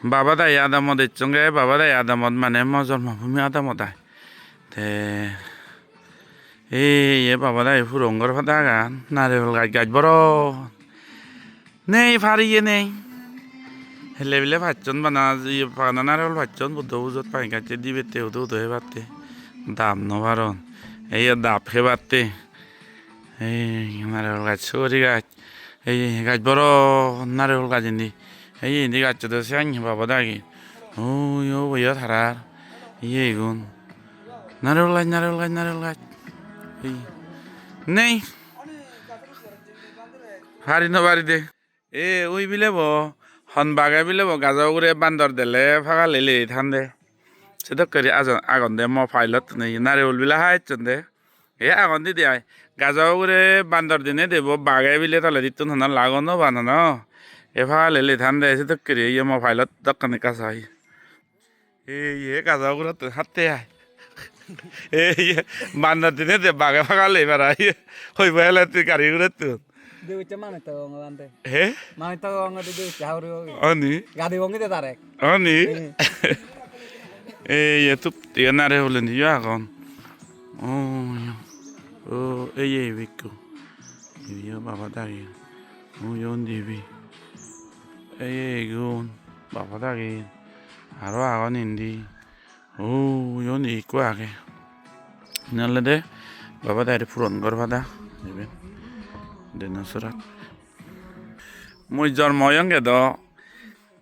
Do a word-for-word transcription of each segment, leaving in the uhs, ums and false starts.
Baba dagi adamot ecchonge, baba dagi adamot mane mo jonmo bhumi adamot ai. Te ei ye baba dagi puron ghor padagan, narigul gaj, gaj boro. Nei pariye nei. Helle bile pacchon bana, iye bana narigul pacchon, Buddho pujot pai gacche dibette hudu hudu hebatte. Dab no paron. Ei ye dab hebatte. Ei narigul gaj, suguri gaj. Ei gaj boro narigul gaj indi. Ei indi gaccho do siyan baba dagi. Oi, obo yo tarar. Iye igun. Narigul gaj, narigul gaj, narigul gaj. Ei. Nei. Pari no pari de. E, ui bile bo, hon bage bile bo, gajo ugure bandor dele pagal ele thande. Sedokke guri ajo-, agon de mo pilot-tune, narigul bile ha ecchon de. E agon didi ai. Gajo ugure bandor dine de bo, bage bile toledittun hono lago no pan hono. E pagal ele thande, sedokke guri ye mo pilot dokken ekka sai. Ei ye gajo ugurettun hatte ai. Ei ye bandor dine de bage pagal ele para. Hoi bo ele tui gari ugurettun. Dibicche manuj to gong bante. He? Manuj to gong de dibicche hauri hogi. Oni? Gadi bongi de tarek. Oni? He. Ei ye tup tiye nare hulen yo agon. Oh, yo. Oh, ei ye bikku. Ibe yo baba dagi. Oh, yo undi ibe. Ei ye igun. Baba dagi. Aro agon indi. Oh, yo undi ikko age. Iyen olode baba dagi puron ghor pada. Iben. Denosorat. Mui jormo oyonge do,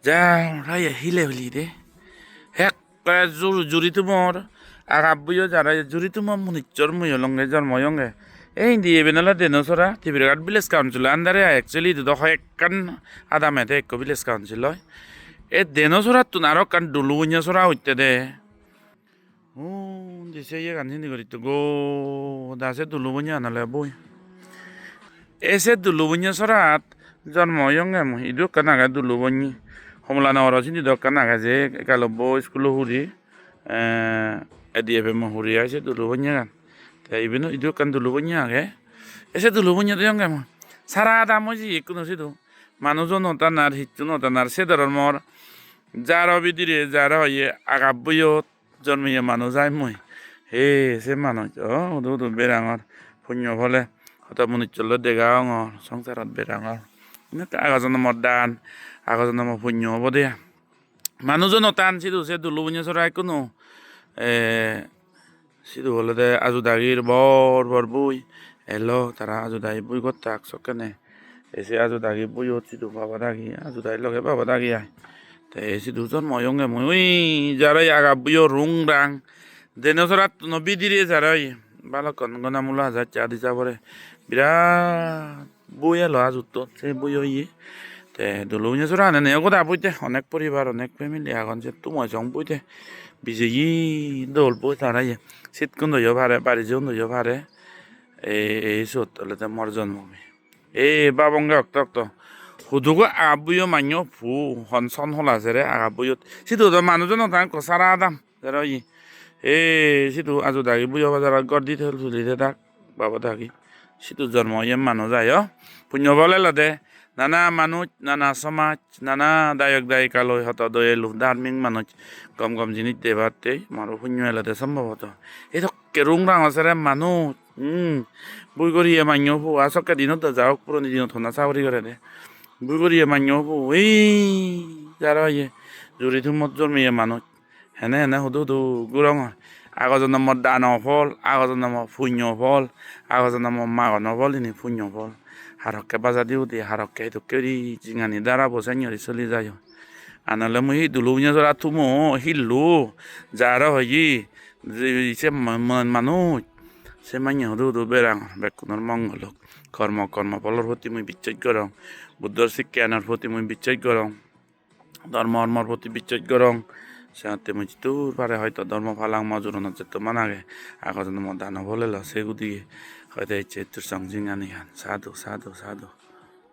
ja, raye hile huli de. Hekke jur-, juri tumor, agabbuyo jara juri tumor munichor mui olonge jormo oyonge. E indi eben ole Denosora, Tibrighat Village Council under e ai, actually idu do hoi ekkan adame te ekko Village Council oi. E Denosorattun aro ekkan Dulubonye sora utte de. Undi se iyegan sindi guri to goda se dulubonyegan ole bui. E se dulubonye sorat jonmo oyonge mui. Idu ekkan age dulubonye. Homolanogoro sindi do ekkan age je Ekalobbo iskulo hure, eh, A D F M o hure ai se dulubonyegan. Te iben idu ekkan dulubonye age. E se dulubonye oyonge mui. Sara adam oi jiye ekkuno sidu. Manujo no tanar, hissu no tanar, se dhoronmor jaro bidire, jaro hoye agabbuyot, jonmiye manuj ai mui. He, se manuj, o, hudu hudu berangor. Punyo phole hoto munuccho loi dega ongor, songsarot berangor. Iyot ago jonomor dan, ago jonomor punyo obode ai. Manujo no tan sidu se dulubonye sora ekkuno. E, sidu olode aju dagir bor bor bui. Elo tara aju dagi bui gottak sokkene. Te se aju dagi buiyot sidu baba dagi, aju dagi loge baba dagi ai. Te sidu jonmo oyonge mui, ui jaro ye agabbuyo rung rang. Denosorattuno bidire jaro ye. Balokkon gona mula ajacche adi jabore. Birat bui elo ajuttun, se buiyo ye. Te dulubonye sora anene goda bui de, onek poribar, onek family agon, se tumo song bui de. Bijeye dol bui tara ye. Sitkun doyo pare, bari jeyon doyo pare. Ei, ei sot olode mor jonmo bui. Ei babonge okto okto. Hudugo agabbuyo manyo pu, hon son hola sere agabbuyot. Sidu do manujo no tan, ekko sara adam. Jaro ye. Ei sidu aju dagi buiyo bajarot gor di tol tuli de dak. Baba dagi. Sidu jonmo oye manuj ai o. Punyo phol elode. Nana manuj, nana somaj, nana dayok dayika loi hoto doyelu dharmik manuj. Gom gom jinis debatte moro punyo elode sombhoboto. Ei dokke rung rango sere manuj. Hmm. Bui guriye manyo pu, a sokke dinot do ja ok, puroni dinot honna saguri gorede. Bui guriye manyo pu, ei jaro ye, juri tumot jormiye manuj. Hene hene hudu hudu gurongor. Ago jonomor dano phol, ago jonomor punyo phol, ago jonomor magono phol, ini punyo phol. Harokke bajadi udi, harokke idokke uri jingani darabo senyori soli jayo. Anole mui hi dulubonye sora tumo hillu, jaro hoye, je se ma-, ma-, manuj, se manye hudu hudu berang, bekkunor mongol ok. Kormo, kormo pholor proti mui bichej gorong, Buddhor sikkeyanor proti mui bichej gorong, dhormo hormor proti bichej gorong. Senotte mui jiddur pare hoito dhormo palang, mo juronot jetto man age, ago jonomor dano phol elo, se gudiye hoito ecche ettur song jingani han. Sadhu, sadhu, sadhu.